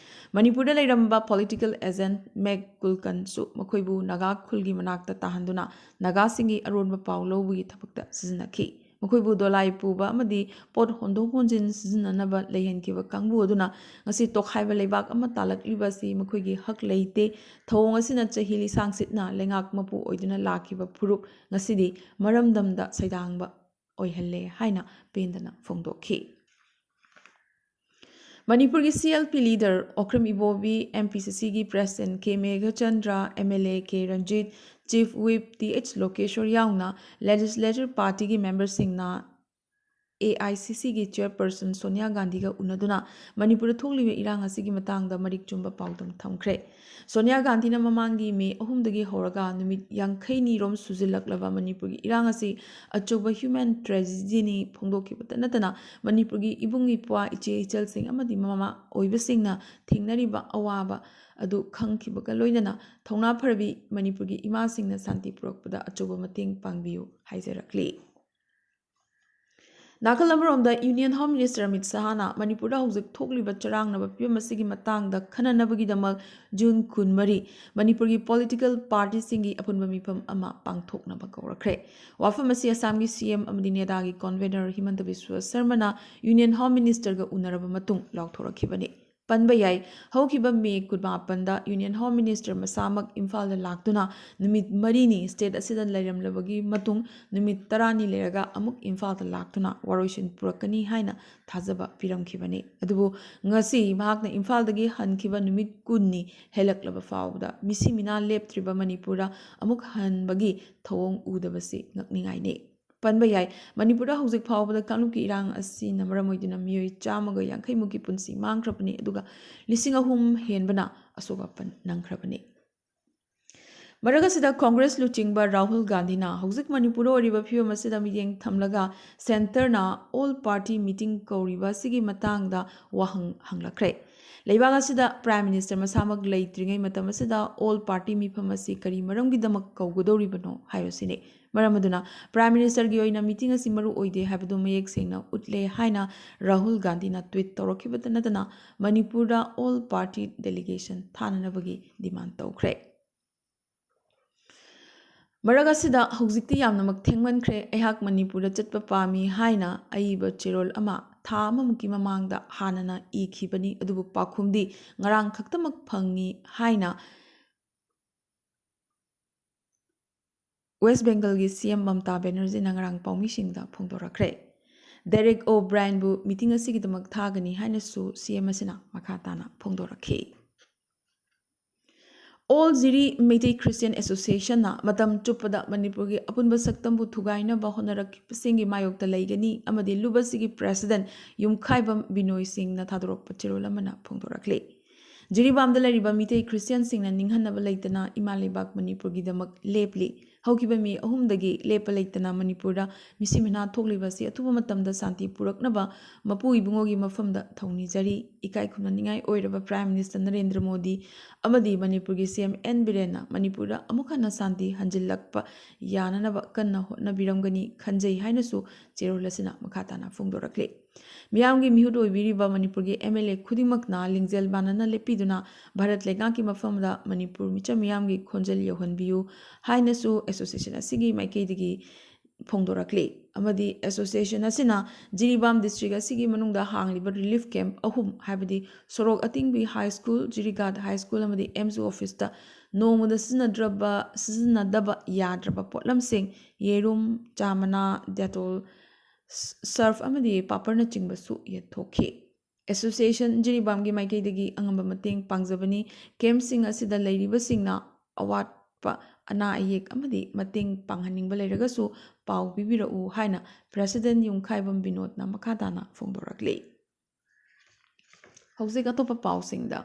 ꯃꯅꯤꯄꯨꯔꯗ ꯂꯩꯔꯝꯕ ꯄꯣꯂꯤꯇꯤꯀꯦꯜ ꯑꯦꯖꯦꯟꯠ ꯃꯦꯛ ꯀꯨꯜꯀꯟꯁꯨ ꯃꯈꯣꯏꯕꯨ ꯅꯥꯒꯥ ꯈꯨꯜꯒꯤ ꯃꯅꯥꯛꯇ ꯇꯥꯍꯟꯗꯨꯅ ꯅꯥꯒꯥꯁꯤꯡꯒꯤ ꯑꯔꯣꯟꯕ ꯄꯥꯎ ꯂꯧꯕꯒꯤ ꯊꯕꯛꯇ ꯁꯤꯖꯤꯟꯅꯈꯤ꯫ ꯃꯈꯣꯏꯕꯨ ꯗꯣꯂꯥꯏ ꯄꯨꯕ ꯑꯃꯗꯤ ꯄꯣꯠ ꯍꯣꯟꯗꯣꯛ ꯍꯣꯟꯖꯤꯟ ꯁꯤꯖꯤꯟꯅꯅꯕ ꯂꯩꯍꯟꯈꯤꯕ ꯀꯥꯡꯕꯨ ꯑꯗꯨꯅ ꯉꯁꯤ ꯇꯣꯈꯥꯏꯕ ꯂꯩꯕꯥꯛ ꯑꯃ ꯇꯥꯜꯂꯛꯂꯤꯕ ꯑꯁꯤ ꯃꯈꯣꯏꯒꯤ ꯍꯛ ꯂꯩꯇꯦ꯫ ꯊꯧꯑꯣꯡ ꯑꯁꯤꯅ ꯆꯍꯤ ꯂꯤꯁꯥꯡ ꯁꯤꯠꯅ ꯂꯩꯉꯥꯛ ꯃꯄꯨ ꯑꯣꯏꯗꯨꯅ ꯂꯥꯛꯈꯤꯕ ꯐꯨꯔꯨꯞ ꯉꯁꯤꯗꯤ ꯃꯔꯝꯗꯝꯗ ꯁꯩꯗꯥꯡꯕ ꯑꯣꯏꯍꯜꯂꯦ ꯍꯥꯏꯅ ꯄꯦꯟꯗꯅ ꯐꯣꯡꯗꯣꯛꯈꯤ꯫ ꯃꯅꯤꯄꯨꯔꯒꯤ CLP ꯂꯤꯗꯔ ꯑꯣꯀ꯭ꯔꯝ ꯏꯕꯣꯕꯤ, MPCCꯒꯤ ꯄ꯭ꯔꯦꯁꯤꯗꯦꯟꯠ ꯀꯦ ꯃꯦꯘꯆꯟꯗ꯭ꯔ, MLA ꯀꯦ ꯔꯟꯖꯤꯠ, ꯆꯤꯐ ꯋꯤꯞ ꯇꯤꯑꯩꯆ ꯂꯣꯀꯦꯁꯣꯔ ꯌꯥꯎꯅ ꯂꯦꯖꯤꯁꯂꯦꯇꯤꯚ ꯄꯥꯔꯇꯤꯒꯤ ꯃꯦꯝꯕꯔꯁꯤꯡꯅ AICCꯒꯤ ꯆꯦꯌꯔꯄꯔꯁꯟ ꯁꯣꯅꯤꯌꯥ ꯒꯥꯟꯙꯤꯒ ꯎꯅꯗꯨꯅ ꯃꯅꯤꯄꯨꯔꯗ ꯊꯣꯛꯂꯤꯕ ꯏꯔꯥꯡ ꯑꯁꯤꯒꯤ ꯃꯇꯥꯡꯗ ꯃꯔꯤꯛ ꯆꯨꯝꯕ ꯄꯥꯎꯗꯝ ꯊꯝꯈ꯭ꯔꯦ꯫ ꯁꯣꯅꯤꯌꯥ ꯒꯥꯟꯙꯤꯅ ꯃꯃꯥꯡꯒꯤ ꯃꯦ ꯑꯍꯨꯝꯗꯒꯤ ꯍꯧꯔꯒ ꯅꯨꯃꯤꯠ ꯌꯥꯡꯈꯩꯅꯤꯔꯣꯝ ꯁꯨꯖꯤꯜꯂꯛꯂꯕ ꯃꯅꯤꯄꯨꯔꯒꯤ ꯏꯔꯥꯡ ꯑꯁꯤ ꯑꯆꯧꯕ human tragedyꯅꯤ ꯐꯣꯡꯗꯣꯛꯈꯤꯕꯇ ꯅꯠꯇꯅ ꯃꯅꯤꯄꯨꯔꯒꯤ ꯏꯕꯨꯡ ꯏꯄ꯭ꯋꯥ, ꯏꯆꯦ ꯏꯆꯜꯁꯤꯡ ꯑꯃꯗꯤ ꯃꯃꯥ ꯑꯣꯏꯕꯁꯤꯡꯅ ꯊꯦꯡꯅꯔꯤꯕ ꯑꯋꯥꯕ ꯑꯗꯨ ꯈꯪꯈꯤꯕꯒ ꯂꯣꯏꯅꯅ ꯊꯧꯅꯥ ꯐꯔꯕꯤ ꯃꯅꯤꯄꯨꯔꯒꯤ ꯏꯃꯥꯁꯤꯡꯅ ꯁꯥꯟꯇꯤ ꯄꯨꯔꯛꯄꯗ ꯑꯆꯧꯕ ꯃꯇꯦꯡ ꯄꯥꯡꯕꯤꯌꯨ ꯍꯥꯏꯖꯔꯛꯂꯤ꯫ ꯅꯥꯀꯜ ꯑꯃꯔꯣꯝꯗ Union Home Minister ꯑꯃꯤꯠ ꯁꯍꯥꯅ ꯃꯅꯤꯄꯨꯔꯗ ꯍꯧꯖꯤꯛ ꯊꯣꯛꯂꯤꯕ ꯆꯔꯥꯡꯅꯕ ꯐꯤꯕꯝ ꯑꯁꯤꯒꯤ ꯃꯇꯥꯡꯗ ꯈꯟꯅꯅꯕꯒꯤꯗꯃꯛ ꯖꯨꯟ ꯀꯨꯟꯃꯔꯤ ꯃꯅꯤꯄꯨꯔꯒꯤ ꯄꯣꯂꯤꯇꯤꯀꯦꯜ ꯄꯥꯔꯇꯤꯁꯤꯡꯒꯤ ꯑꯄꯨꯟꯕ ꯃꯤꯐꯝ ꯑꯃ ꯄꯥꯡꯊꯣꯛꯅꯕ ꯀꯧꯔꯛꯈ꯭ꯔꯦ꯫ ꯋꯥꯐꯝ ꯑꯁꯤ ꯑꯁꯥꯝꯒꯤ CM ꯑꯃꯗꯤ ꯅꯦꯗꯥꯒꯤ ꯀꯟꯚꯦꯅꯔ ꯍꯤꯃꯟꯇ ꯕꯤꯁ꯭ꯋ ꯁꯔꯃꯅ Union Home Ministerꯒ ꯎꯅꯔꯕ ꯃꯇꯨꯡ ꯂꯥꯎꯊꯣꯔꯛꯈꯤꯕꯅꯤ꯫ ꯄꯟꯕ ꯌꯥꯏ, ꯍꯧꯈꯤꯕ ꯃꯦ ꯀꯨꯟꯃꯥꯄꯟꯗ Union Home Minister ꯃꯁꯥꯃꯛ ꯏꯝꯐꯥꯜꯗ ꯂꯥꯛꯇꯨꯅ ꯅꯨꯃꯤꯠ ꯃꯔꯤꯅꯤ state ꯑꯁꯤꯗ ꯂꯩꯔꯝꯂꯕꯒꯤ ꯃꯇꯨꯡ ꯅꯨꯃꯤꯠ ꯇꯔꯥꯅꯤ ꯂꯩꯔꯒ ꯑꯃꯨꯛ ꯏꯝꯐꯥꯜꯗ ꯂꯥꯛꯇꯨꯅ ꯋꯥꯔꯣꯏꯁꯤꯟ ꯄꯨꯔꯛꯀꯅꯤ ꯍꯥꯏꯅ ꯊꯥꯖꯕ ꯄꯤꯔꯝꯈꯤꯕꯅꯤ꯫ ꯑꯗꯨꯕꯨ ꯉꯁꯤ ꯃꯍꯥꯛꯅ ꯏꯝꯐꯥꯜꯗꯒꯤ ꯍꯟꯈꯤꯕ ꯅꯨꯃꯤꯠ ꯀꯨꯟꯅꯤ ꯍꯦꯜꯂꯛꯂꯕ ꯐꯥꯎꯕꯗ ꯃꯤꯁꯤ ꯃꯤꯅꯥ ꯂꯦꯞꯇ꯭ꯔꯤꯕ ꯃꯅꯤꯄꯨꯔꯗ ꯑꯃꯨꯛ ꯍꯟꯕꯒꯤ ꯊꯧꯑꯣꯡ ꯎꯗꯕꯁꯤ ꯉꯛꯅꯤꯡꯉꯥꯏꯅꯤ꯫ ꯄꯟꯕ ꯌꯥꯏ꯫ ꯃꯅꯤꯄꯨꯔꯗ ꯍꯧꯖꯤꯛ ꯐꯥꯎꯕꯗ ꯀꯥꯡꯂꯨꯞꯀꯤ ꯏꯔꯥꯡ ꯑꯁꯤꯅ ꯃꯔꯝ ꯑꯣꯏꯗꯨꯅ ꯃꯤꯑꯣꯏ ꯆꯥꯝꯃꯒ ꯌꯥꯡꯈꯩ ꯃꯨꯛꯀꯤ ꯄꯨꯟꯁꯤ ꯃꯥꯡꯈ꯭ꯔꯕꯅꯤ, ꯑꯗꯨꯒ ꯂꯤꯁꯤꯡ ꯑꯍꯨꯝ ꯍꯦꯟꯕꯅ ꯑꯁꯣꯛ ꯑꯄꯟ ꯅꯪꯈ꯭ꯔꯕꯅꯤ꯫ ꯃꯔꯛ ꯑꯁꯤꯗ ꯀꯣꯡꯒ꯭ꯔꯦꯁ ꯂꯨꯆꯤꯡꯕ ꯔꯥꯍꯨꯜ ꯒꯥꯟꯙꯤꯅ ꯍꯧꯖꯤꯛ ꯃꯅꯤꯄꯨꯔꯗ ꯑꯣꯏꯔꯤꯕ ꯐꯤꯕꯝ ꯑꯁꯤꯗ ꯃꯤꯠꯌꯦꯡ ꯊꯝꯂꯒ centreꯅ all party meeting ꯀꯧꯔꯤꯕ ꯑꯁꯤꯒꯤ ꯃꯇꯥꯡꯗ ꯋꯥꯍꯪ ꯍꯪꯂꯛꯈ꯭ꯔꯦ꯫ ꯂꯩꯕꯥꯛ ꯑꯁꯤꯗ Prime Minister ꯃꯁꯥꯃꯛ ꯂꯩꯇ꯭ꯔꯤꯉꯩ ꯃꯇꯝ ꯑꯁꯤꯗ all party ꯃꯤꯐꯝ ꯑꯁꯤ ꯀꯔꯤ ꯃꯔꯝꯒꯤꯗꯃꯛ ꯀꯧꯒꯗꯧꯔꯤꯕꯅꯣ ꯍꯥꯏꯕꯁꯤꯅꯤ꯫ ꯃꯔꯝ ꯑꯗꯨꯅ Prime Ministerꯒꯤ ꯑꯣꯏꯅ meeting ꯑꯁꯤ ꯃꯔꯨ ꯑꯣꯏꯗꯦ ꯍꯥꯏꯕꯗꯨ ꯃꯌꯦꯛ ꯁꯦꯡꯅ ꯎꯠꯂꯦ ꯍꯥꯏꯅ ꯔꯥꯍꯨꯜ ꯒꯥꯟꯙꯤꯅ tweet ꯇꯧꯔꯛꯈꯤꯕꯇ ꯅꯠꯇꯅ ꯃꯅꯤꯄꯨꯔꯗ all party delegation ꯊꯥꯅꯅꯕꯒꯤ demand ꯇꯧꯈ꯭ꯔꯦ꯫ ꯃꯔꯛ ꯑꯁꯤꯗ ꯍꯧꯖꯤꯛꯇꯤ ꯌꯥꯝꯅꯃꯛ ꯊꯦꯡꯃꯟꯈ꯭ꯔꯦ, ꯑꯩꯍꯥꯛ ꯃꯅꯤꯄꯨꯔꯗ ꯆꯠꯄ ꯄꯥꯝꯃꯤ ꯍꯥꯏꯅ ꯑꯏꯕ ꯆꯦꯔꯣꯜ ꯑꯃ ꯊꯥ ꯑꯃꯃꯨꯛꯀꯤ ꯃꯃꯥꯡꯗ ꯍꯥꯟꯅꯅ ꯏꯈꯤꯕꯅꯤ, ꯑꯗꯨꯕꯨ ꯄꯥꯎꯈꯨꯝꯗꯤ ꯉꯔꯥꯡ ꯈꯛꯇꯃꯛ ꯐꯪꯉꯤ ꯍꯥꯏꯅ West Bengalꯒꯤ C M ꯃꯝꯇꯥ ꯕꯦꯅꯔꯖꯤꯅ ꯉꯔꯥꯡ ꯄꯥꯎꯃꯤꯁꯤꯡꯗ ꯐꯣꯡꯗꯣꯔꯛꯈ꯭ꯔꯦ꯫ Derek O'Brienꯕꯨ meeting ꯑꯁꯤꯒꯤꯗꯃꯛ ꯊꯥꯒꯅꯤ ꯍꯥꯏꯅꯁꯨ C M ꯑꯁꯤꯅ ꯃꯈꯥ ꯇꯥꯅ ꯐꯣꯡꯗꯣꯔꯛꯈꯤ꯫ All ꯖꯤꯔꯤ ꯃꯩꯇꯩ Christian Associationꯅ ꯃꯇꯝ ꯆꯨꯞꯄꯗ ꯃꯅꯤꯄꯨꯔꯒꯤ ꯑꯄꯨꯟꯕ ꯁꯛꯇꯝꯕꯨ ꯊꯨꯒꯥꯏꯅꯕ ꯍꯣꯠꯅꯔꯛꯈꯤꯕꯁꯤꯡꯒꯤ ꯃꯥꯌꯣꯛꯇ ꯂꯩꯒꯅꯤ ꯑꯃꯗꯤ ꯂꯨꯞ ꯑꯁꯤꯒꯤ president ꯌꯨꯝꯈꯥꯏꯕꯝ ꯕꯤꯅꯣꯏ ꯁꯤꯡꯅ ꯊꯥꯗꯣꯔꯛꯄ ꯆꯦꯔꯣꯜ ꯑꯃꯅ ꯐꯣꯡꯗꯣꯔꯛꯂꯤ꯫ ꯖꯤꯔꯤꯕꯥꯝꯗ ꯂꯩꯔꯤꯕ ꯃꯤꯇꯩ Christianꯁꯤꯡꯅ ꯅꯤꯡꯍꯟꯅꯕ ꯂꯩꯇꯅ ꯏꯃꯥ ꯂꯩꯕꯥꯛ ꯃꯅꯤꯄꯨꯔꯒꯤꯗꯃꯛ ꯂꯦꯞꯂꯤ꯫ ꯍꯧꯈꯤꯕ ꯃꯤ ꯑꯍꯨꯝꯗꯒꯤ ꯂꯦꯞꯄ ꯂꯩꯇꯅ ꯃꯅꯤꯄꯨꯔꯗ ꯃꯤꯁꯤ ꯃꯤꯅꯥ ꯊꯣꯛꯂꯤꯕ ꯑꯁꯤ ꯑꯊꯨꯕ ꯃꯇꯝꯗ ꯁꯥꯟꯇꯤ ꯄꯨꯔꯛꯅꯕ ꯃꯄꯨ ꯏꯕꯨꯡꯉꯣꯒꯤ ꯃꯐꯝꯗ ꯊꯧꯅꯤꯖꯔꯤ꯫ ꯏꯀꯥꯏ ꯈꯨꯝꯅꯅꯤꯡꯉꯥꯏ ꯑꯣꯏꯔꯕ Prime Minister ꯅꯔꯦꯟꯗ꯭ꯔ ꯃꯣꯗꯤ ꯑꯃꯗꯤ ꯃꯅꯤꯄꯨꯔꯒꯤ C M N ꯕꯤꯔꯦꯟꯅ ꯃꯅꯤꯄꯨꯔꯗ ꯑꯃꯨꯛ ꯍꯟꯅ ꯁꯥꯟꯇꯤ ꯍꯟꯖꯤꯜꯂꯛꯄ ꯌꯥꯅꯅꯕ ꯀꯟꯅ ꯍꯣꯠꯅꯕꯤꯔꯝꯒꯅꯤ ꯈꯟꯖꯩ ꯍꯥꯏꯅꯁꯨ ꯆꯦꯔꯣꯜ ꯑꯁꯤꯅ ꯃꯈꯥ ꯇꯥꯅ ꯐꯣꯡꯗꯣꯔꯛꯂꯤ꯫ ꯃꯤꯌꯥꯝꯒꯤ ꯃꯤꯍꯨꯠ ꯑꯣꯏꯕꯤꯔꯤꯕ ꯃꯅꯤꯄꯨꯔꯒꯤ M L A ꯈꯨꯗꯤꯡꯃꯛꯅ ꯂꯤꯡꯖꯦꯜ ꯃꯥꯟꯅꯅ ꯂꯦꯞꯄꯤꯗꯨꯅ ꯚꯥꯔꯠ ꯂꯩꯉꯥꯛꯀꯤ ꯃꯐꯝꯗ ꯃꯅꯤꯄꯨꯔ ꯃꯤꯆꯝ ꯃꯤꯌꯥꯝꯒꯤ ꯈꯣꯟꯖꯦꯜ ꯌꯧꯍꯟꯕꯤꯌꯨ ꯍꯥꯏꯅꯁꯨ association ꯑꯁꯤꯒꯤ ꯃꯥꯏꯀꯩꯗꯒꯤ ꯐꯣꯡꯗꯣꯔꯛꯂꯤ꯫ ꯑꯃꯗꯤ association ꯑꯁꯤꯅ ꯖꯤꯔꯤꯕꯥꯝ district ꯑꯁꯤꯒꯤ ꯃꯅꯨꯡꯗ ꯍꯥꯡꯂꯤꯕ relief camp ꯑꯍꯨꯝ, ꯍꯥꯏꯕꯗꯤ ꯁꯣꯔꯣꯛ ꯑꯇꯤꯡꯕꯤ High School, ꯖꯤꯔꯤꯒꯥꯠ High School ꯑꯃꯗꯤ M S O officeꯇ ꯅꯣꯡꯃꯗ ꯁꯤꯖꯤꯟꯅꯗ꯭ꯔꯕ, ꯁꯤꯖꯤꯟꯅꯗꯕ ꯌꯥꯗ꯭ꯔꯕ ꯄꯣꯠꯂꯝꯁꯤꯡ, ꯌꯦꯔꯨꯝ, ꯆꯥ ꯃꯅꯥ, Dettol, ꯁꯔꯐ ꯑꯃꯗꯤ ꯄꯥꯄꯔꯅꯆꯤꯡꯕꯁꯨ ꯌꯦꯟꯊꯣꯛꯈꯤ꯫ Association ꯖꯤꯔꯤꯕꯥꯝꯒꯤ ꯃꯥꯏꯀꯩꯗꯒꯤ ꯑꯉꯝꯕ ꯃꯇꯦꯡ ꯄꯥꯡꯖꯕꯅꯤ꯫ Campꯁꯤꯡ ꯑꯁꯤꯗ ꯂꯩꯔꯤꯕꯁꯤꯡꯅ ꯑꯋꯥꯠꯄ ꯑꯅꯥ ꯑꯌꯦꯛ ꯑꯃꯗꯤ ꯃꯇꯦꯡ ꯄꯥꯡꯍꯟꯅꯤꯡꯕ ꯂꯩꯔꯒꯁꯨ ꯄꯥꯎ ꯄꯤꯕꯤꯔꯛꯎ ꯍꯥꯏꯅ President ꯌꯨꯝꯈꯥꯏꯕꯝ ꯕꯤꯅꯣꯗꯅ ꯃꯈꯥ ꯇꯥꯅ ꯐꯣꯡꯗꯣꯔꯛꯂꯤ꯫ ꯍꯧꯖꯤꯛ ꯑꯇꯣꯞꯄ ꯄꯥꯎꯁꯤꯡꯗ,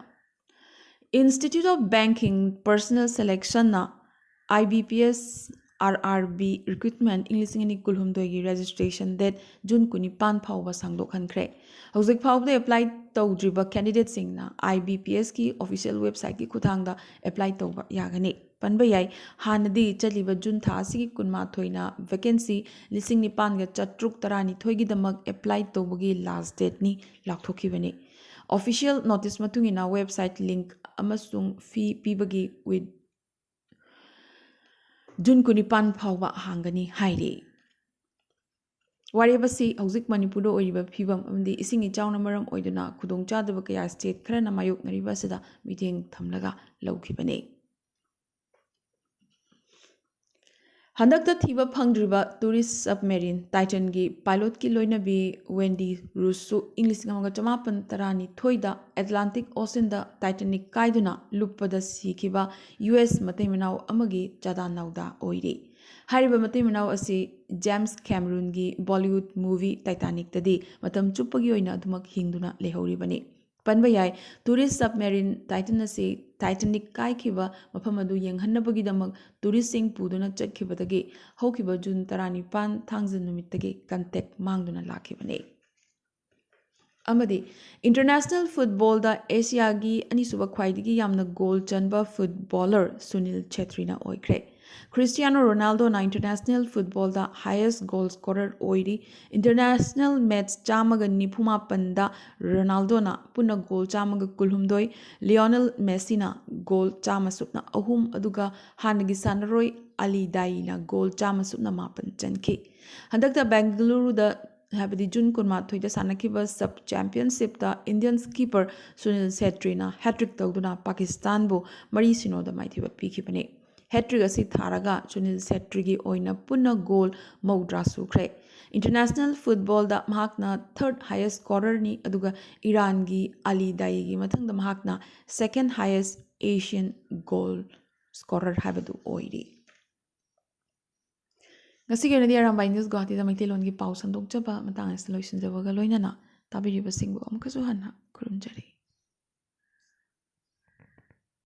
Institute of Banking Personnel Selectionꯅ IBPS RRB recruitment ꯏꯪ ꯂꯤꯁꯤꯡ ꯑꯅꯤ ꯀꯨꯟꯍꯨꯝꯗꯣꯏꯒꯤ registration date June ꯀꯨꯟꯅꯤꯄꯥꯟ ꯐꯥꯎꯕ ꯁꯥꯡꯗꯣꯛꯍꯟꯈ꯭ꯔꯦ꯫ ꯍꯧꯖꯤꯛ ꯐꯥꯎꯕꯗ apply ꯇꯧꯗ꯭ꯔꯤꯕ candidateꯁꯤꯡꯅ IBPSꯀꯤ official websiteꯀꯤ ꯈꯨꯠꯊꯥꯡꯗ apply ꯇꯧꯕ ꯌꯥꯒꯅꯤ꯫ ꯄꯟꯕ ꯌꯥꯏ, ꯍꯥꯟꯅꯗꯤ ꯆꯠꯂꯤꯕ June ꯊꯥ ꯑꯁꯤꯒꯤ ꯀꯨꯟꯃꯥꯊꯣꯏꯅ vacancy ꯂꯤꯁꯤꯡ ꯅꯤꯄꯥꯟꯒ ꯆꯥꯇ꯭ꯔꯨꯛ ꯇꯔꯥꯅꯤꯊꯣꯏꯒꯤꯗꯃꯛ apply ꯇꯧꯕꯒꯤ last dateꯅꯤ ꯂꯥꯎꯊꯣꯛꯈꯤꯕꯅꯤ꯫ Official notice ꯃꯇꯨꯡ ꯏꯟꯅ website link ꯑꯃꯁꯨꯡ fee ꯄꯤꯕꯒꯤ with June ꯀꯨꯟꯅꯤꯄꯥꯟ ꯐꯥꯎꯕ ꯍꯥꯡꯒꯅꯤ ꯍꯥꯏꯔꯤ꯫ ꯋꯥꯔꯦꯞ ꯑꯁꯤ ꯍꯧꯖꯤꯛ ꯃꯅꯤꯄꯨꯔꯗ ꯑꯣꯏꯔꯤꯕ ꯐꯤꯕꯝ ꯑꯃꯗꯤ ꯏꯁꯤꯡ ꯏꯆꯥꯎꯅ ꯃꯔꯝ ꯑꯣꯏꯗꯨꯅ ꯈꯨꯗꯣꯡꯆꯥꯗꯕ ꯀꯌꯥ state ꯈꯔꯅ ꯃꯥꯌꯣꯛꯅꯔꯤꯕ ꯑꯁꯤꯗ ꯃꯤꯠꯌꯦꯡ ꯊꯝꯂꯒ ꯂꯧꯈꯤꯕꯅꯤ꯫ ꯍꯟꯗꯛꯇ ꯊꯤꯕ ꯐꯪꯗ꯭ꯔꯤꯕ tourist submarine Titanꯒꯤ pilotꯀꯤ ꯂꯣꯏꯅꯕꯤ Wendy Rootꯁꯨ ꯏꯪ ꯂꯤꯁꯤꯡ ꯑꯃꯒ ꯆꯃꯥꯄꯟ ꯇꯔꯥꯅꯤꯊꯣꯏꯗ Atlantic Oceanꯗ Titanic ꯀꯥꯏꯗꯨꯅ ꯂꯨꯞꯄꯗ ꯁꯤꯈꯤꯕ US ꯃꯇꯩ ꯃꯅꯥꯎ ꯑꯃꯒꯤ ꯆꯥꯗꯥ ꯅꯥꯎꯗꯥ ꯑꯣꯏꯔꯤ꯫ ꯍꯥꯏꯔꯤꯕ ꯃꯇꯩ ꯃꯅꯥꯎ ꯑꯁꯤ James Cameronꯒꯤ Bollywood movie Titanicꯇꯗꯤ ꯃꯇꯝ ꯆꯨꯞꯄꯒꯤ ꯑꯣꯏꯅ ꯑꯗꯨꯃꯛ ꯍꯤꯡꯗꯨꯅ ꯂꯩꯍꯧꯔꯤꯕꯅꯤ꯫ ꯄꯟꯕ ꯌꯥꯏ, tourist submarine Titan ꯑꯁꯤ Titanic ꯀꯥꯏꯈꯤꯕ ꯃꯐꯝ ꯑꯗꯨ ꯌꯦꯡꯍꯟꯅꯕꯒꯤꯗꯃꯛ touristꯁꯤꯡ ꯄꯨꯗꯨꯅ ꯆꯠꯈꯤꯕꯗꯒꯤ ꯍꯧꯈꯤꯕ June ꯇꯔꯥꯅꯤꯄꯥꯟ ꯊꯥꯡꯖ ꯅꯨꯃꯤꯠꯇꯒꯤ contact ꯃꯥꯡꯗꯨꯅ ꯂꯥꯛꯈꯤꯕꯅꯤ꯫ ꯑꯃꯗꯤ international footballꯗ Asiaꯒꯤ ꯑꯅꯤꯁꯨꯕ ꯈ꯭ꯋꯥꯏꯗꯒꯤ ꯌꯥꯝꯅ goal ꯆꯟꯕ footballer Sunil Chhetrina ꯑꯣꯏꯈ꯭ꯔꯦ꯫ Cristiano Ronaldoꯅ international footballꯗ highest goal scorer ꯑꯣꯏꯔꯤ꯫ International match ꯆꯥꯝꯃꯒ ꯅꯤꯐꯨ ꯃꯥꯄꯟꯗ Ronaldoꯅ ꯄꯨꯟꯅ goal ꯆꯥꯝꯃꯒ ꯀꯨꯟꯍꯨꯝꯗꯣꯏ, Lionel Messiꯅ goal ꯆꯥꯝꯃ ꯁꯨꯞꯅ ꯑꯍꯨꯝ, ꯑꯗꯨꯒ ꯍꯥꯟꯅꯒꯤ ꯁꯥꯟꯅꯔꯣꯏ Ali Daiꯅ goal ꯆꯥꯝꯃ ꯁꯨꯞꯅ ꯃꯥꯄꯟ ꯆꯟꯈꯤ꯫ ꯍꯟꯗꯛꯇ ꯕꯦꯡꯒꯂꯨꯔꯨꯗ, ꯍꯥꯏꯕꯗꯤ June ꯀꯨꯟꯃꯥꯊꯣꯏꯗ ꯁꯥꯟꯅꯈꯤꯕ sub championshipꯇ Indian skipper Sunil Chhetrina hat-trick ꯇꯧꯗꯨꯅ ꯄꯥꯀꯤꯁꯇꯥꯟꯕꯨ ꯃꯔꯤ ꯁꯤꯅꯣꯗ ꯃꯥꯏꯊꯤꯕ ꯄꯤꯈꯤꯕꯅꯤ꯫ Hat-trick ꯑꯁꯤ ꯊꯥꯔꯒ ꯁꯨꯅꯤꯜ ꯁꯦꯇ꯭ꯔꯤꯒꯤ ꯑꯣꯏꯅ ꯄꯨꯟꯅ goal ꯃꯧꯗ꯭ꯔꯥ ꯁꯨꯈ꯭ꯔꯦ꯫ International footballꯗ ꯃꯍꯥꯛꯅ third highest scorerꯅꯤ, ꯑꯗꯨꯒ ꯏꯔꯥꯟꯒꯤ ꯑꯂꯤ ꯗꯥꯏꯒꯤ ꯃꯊꯪꯗ ꯃꯍꯥꯛꯅ second highest Asian goal scholar ꯍꯥꯏꯕꯗꯨ ꯑꯣꯏꯔꯤ꯫ ꯉꯁꯤꯒꯤ ꯑꯣꯏꯅꯗꯤ ꯑꯔꯥꯝꯕꯥꯏ ꯅ꯭ꯌꯨꯁ ꯒꯨꯋꯥꯍꯥꯇꯤꯗ ꯃꯩꯇꯩꯂꯣꯟꯒꯤ ꯄꯥꯎ ꯁꯟꯗꯣꯛꯆꯕ ꯃꯇꯥꯡ ꯑꯁꯤꯗ ꯂꯣꯏꯁꯤꯟꯖꯕꯒ ꯂꯣꯏꯅꯅ ꯇꯥꯕꯤꯔꯤꯕꯁꯤꯡꯕꯨ ꯑꯃꯨꯛꯀꯁꯨ ꯍꯟꯅ ꯈꯨꯔꯨꯝꯖꯔꯤ꯫